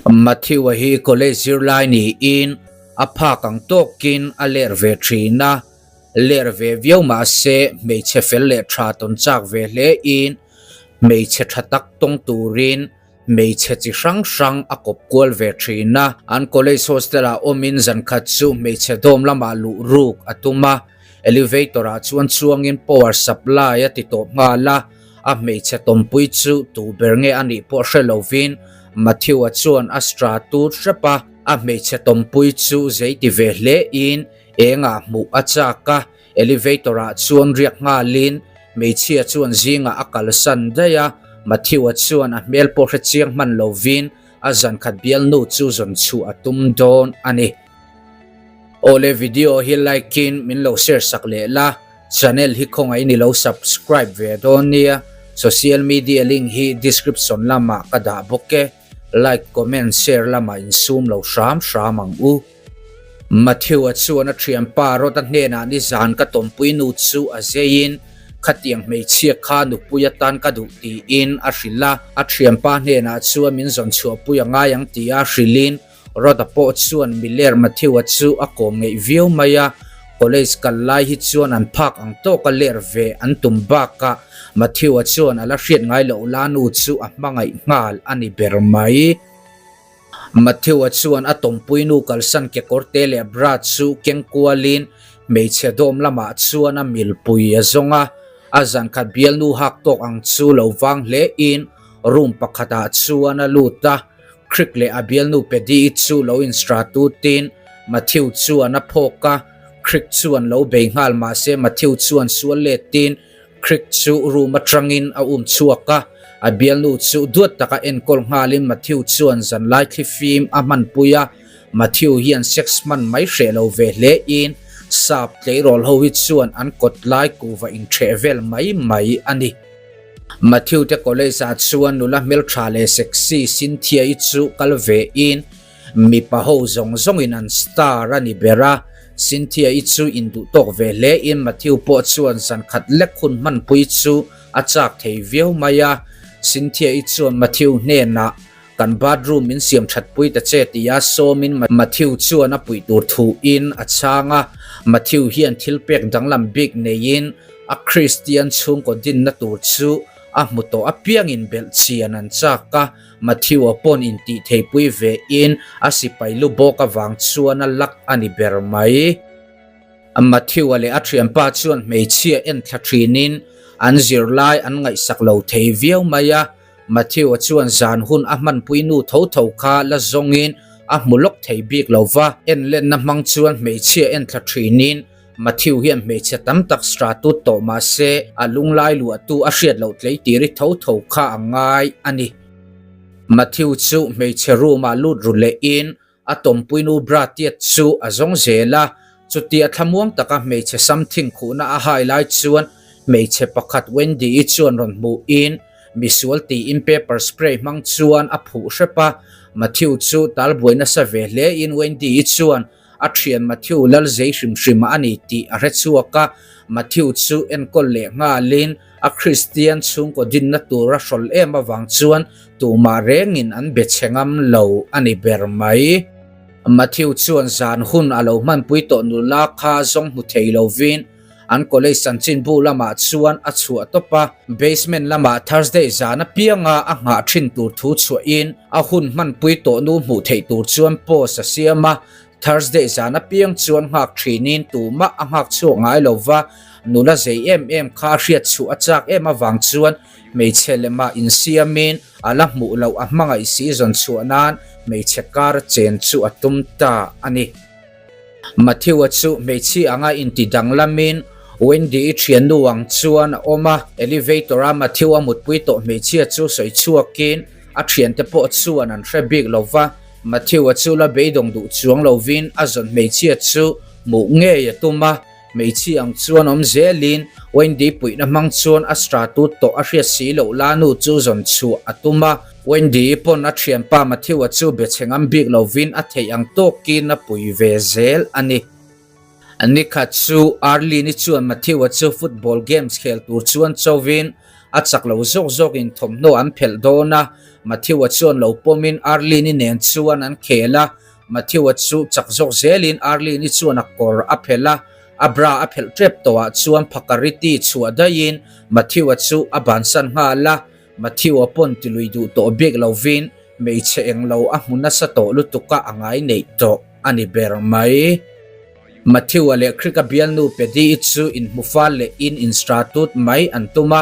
Matthew-a hi college zirlai niin a phak ang tawkin a ler ve thin a, ler ve viau mahse hmeichhe fel leh tha tawn chak ve hlein hmeichhe tha tak tawng turin hmeichhe chi hrang hrang a kawp kual ve thin a. An college hostel ah awmin zan khat chu hmeichhe dawm lamah luh ruk a tum a, elevator ah chuan chuangin power supply a ti tawp nghal a, a hmeichhe tawmpui chu tu ber nge a nih pawh hre lovin Matthew-a chuan a stra tut hrep a, a hmeichhe tawmpui chu zei ti ve hle in engah hmuh a chak a, elevator ah chuan riak nghalin hmeichhia chuan zingah a kalsan daih a, Matthew-a chuan a hmel pawh hre chiang hman lovin a zankhat bialnu chu zawn chhuah a tum dawn a ni. Awle video hi like in min lo share sak leh la, channel hi khawngaih in i lo subscribe ve dawn nia, social media link hi description lamah ka dah bawk e, like comment share lamah insum lo hram hram ang u. Matthew-a chuan a thianpa Rod-a hnenah nizan ka tawmpui nu chu a zeiin khatiang hmeichhia kha nupui atan ka duh tiin a hrilh a, a thianpa hnenah chuan min zawn chhuahpui a ngai ang tia hrilhin Rod-a pawh chuan Miller Matthew-a chu a kawm ngeih viau mai a, college kal lai hi chuan an phak ang tawka ler ve an tum bakah Matthew-a chuan a la hriat ngai loh la nu chu a hmangaih nghal a ni ber mai. Matthew-a chuan a tawmpui nu kalsan kekawrte leh bra chu keng kualin hmeichhe dawm lamah chuan a milpui a zawng a, a zankhat bialnu hak tawk ang chu lo vang hlein room pakhatah chuan a lut a. Crick leh a bialnu Paddy-i chu lo instra tutin Matthew chuan a phawk a, Crick chuan lo bei nghal mahse Matthew chuan sual letin Crick chu room atangin a um chhuak a, a bialnu chu duat taka enkawl nghalin Matthew chuan zanlai thlifim a hmanpui a, Matthew hian sex hman mai hreh lo ve hlein sap tleirawl ho hi chuan an kawt lai kuhva intheh vel mai mai a ni. Matthew te college ah chuan nula hmeltha leh sexy Cynthia-i chu kal ve in mipa ho zawng zawng in an star a ni ber a, Cynthia-i chu induh tawk ve hle in Matthew pawh chuan zan khat lek hun hmanpui chu a chak thei viau mai a, Cynthia-i chuan Matthew hnenah kan bathroom min siam that pui ta che tia sawmin Matthew chuan a puih tur thu in a chhang a, Matthew hian thil pek danglam bik neiin a Kristian chhungkaw dinna tur chu a hmu tawh apiangin belh chian an chak a, Matthew-a pawn intih theipui ve in a sipai lu bawk avang chuan a lak a ni ber mai. Matthew-a leh a thianpa chuan hmeichhia en thla thinin an zirlai an ngaihsak lo thei viau mai a, Matthew-a chuan zan hun a hmanpui nu tho tho kha la zawngin a hmu lawk thei bik lo va, enlenna hmang chuan hmeichhia en thla thinin Matthew hian hmeichhe tam tak stra tut tawh mah se a lunglai luahtu a hriat loh tleitiri tho tho kha a ngai a ni. Matthew chu hmeichhe room-ah lut ru lehin a tawmpuinu bra tiat chu a zawng zel a, chutia thlamuang taka hmeichhe something khuhna a hai lai chuan hmeichhe pakhat Wendy-i chuan rawn hmuhin misual tiin pepper spray hmang chuan a phuh hrep a, Matthew chu talbuai nasa ve hlein Wendy-i chuan A thian Matthew lal zei hrim hrim a ni tih a hre chhuak a, Matthew chu enkawl leh nghalin a Kristian chhungkaw dinna tur a hrawl em avang chuan tumah rengin an be chhe ngam lo a ni ber mai. Matthew chuan zan hun a lo hmanpui tawh nula kha zawng hmu thei lovin an college chanchinbu lamah chuan a chhuah tawp a, basement lamah Thursday zan apianga a nghah thin tur thu chhuahin a hun hmanpui tawh nu hmuh theih tur chuan post a siam a, Thursday zan apiang chuan nghak thinin tumah a nghak chhuak ngai lo va, nula zei em em kha a hriat chhuah a chak em avang chuan hmeichhe lemah insiamin a la hmuh loh a hmangaih si zawn chhuah nan hmeichhe kar chen chu a tum ta a ni. Matthew-a chu hmeichhia anga inti danglamin Wendy-i thiannu ang chuan a awm a, elevator-a Matthew-a mutpui tawh hmeichhia chu sawi chhuakin a thiante pawh chuan an hre bik lo va, Matthew-a chu la beidawng duh chuang lovin a zawn hmeichhia chu hmuh ngei a tum a, hmeichhia ang chuan awm zelin Wendy puihna hmang chuan a stra tut tawh a hriat si loh la nu chu zawn chhuah a tum a. Wendy pawn a thianpa Matthew-a chu be chhe ngam bik lovin a theih ang tawkin a pui ve zel a ni. Nikhat chu Arlene-i chuan Matthew-a chu football games khel tur chuan chovin a chak lo zawk zawkin thawmhnaw an phelh dawn a. Matthew-a chuan lo pawmin Arlene-i nen chuan an khel a, Matthew-a chu chak zawk zelin Arlene-i chuan a kawr a phelh a, a bra a phelh tep tawhah chuan phakariti chhuah daihin Matthew-a chu a bansan nghal a, Matthew-a pawn tilui duh tawh bik lovin hmeichhe englo a hmu nasa tawh lutuk a a ngai neih tawh a ni ber mai. Matthew-a leh Krika bialnu Pedi-i chu inhmu fal leh in instratut mai an tum a.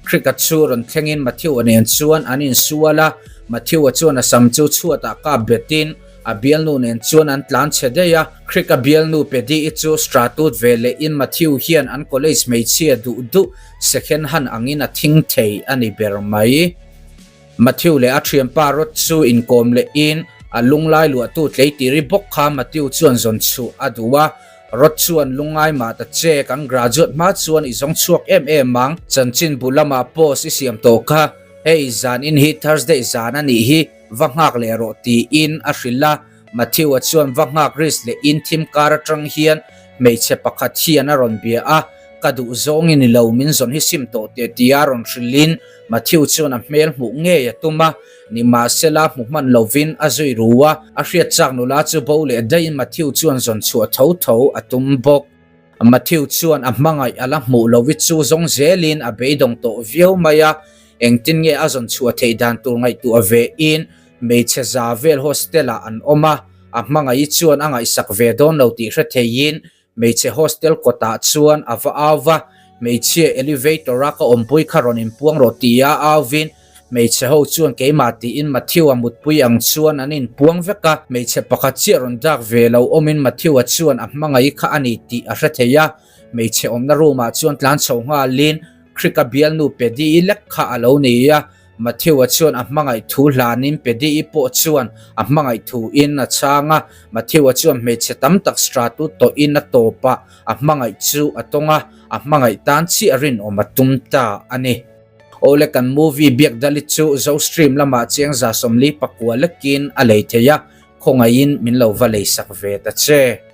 Krika chu rawn thlengin Matthew-a nen chuan an insual a, Matthew-a chuan a sam chu chhuatah kap betin a bialnu nen chuan an tlan chhe daih a. Krika bialnu Pedi-i chu stratut ve leh in Matthew hian an college hmeichhia duh duh second hand angin a thing thei a ni ber mai. Matthew leh a thianpa Rod chu inkawm lehin a lunglai luahtu tleitiri bawk kha Matthew chuan zawn chhuh a duh a. Rod chuan lungngai mah ta che, kan graduate hma chuan i zawng chhuak em em ang, chanchin bu lamah post i siam tawh kha, hei zan in hi Thursday zan a nih hi, va nghak leh rawh tiin a hrilh a. Matthew-a chuan va nghak risk leh in thim kar atang hian hmeichhe pakhat hian a rawn bia a, Ka duh zawng i ni lo, min zawn hi sim tawh teh tia rawn hrilhin Matthew chuan a hmel hmuh ngei a tum a, nimahsela hmu hman lovin a zui ru a, a hriat chak nula chu bo leh daihin Matthew chuan zawn chhuah tho tho a tum bawk. Matthew chuan a hmangaih a la hmuh lohi chu zawng zelin a beidawng tawh viau mai a, engtin nge a zawn chhuah theih dan tur ngaihtuah vein Hmeichhe za vel hostel ah an awm a, a hmangaih chuan a ngaihsak ve dawn lo tih hre theiin hmeichhe hostel kawtah chuan a va au va, hmeichhia elevator a ka awmpui kha rawn inpuang rawh tia auvin hmeichhe ho chuan keimah tiin Matthew-a mutpui ang chuan an inpuang vek a, hmeichhe pakhat chiah rawn dak ve lo awmin Matthew-a chuan a hmangaih kha a ni tih a hre thei a, hmeichhe awmna room ah chuan tlan chho nghalin Krika bialnu Pedi-i lek kha a lo ni a. Matthew-a chuan a hmangaih thu hlanin Pedi-i pawh chuan a hmangaih thuin a chhang a. Matthew-a chuan hmeichhe tam tak stratut tawhin a tawpah a hmangaih chu a tawng a, a hmangaih tan chiah rinawm a tum ta a ni. Awle kan movie biak dali chu Zostream lamah chiang 49 lekin a lei thei a, khawngaihin min lo va leisak ve ta che.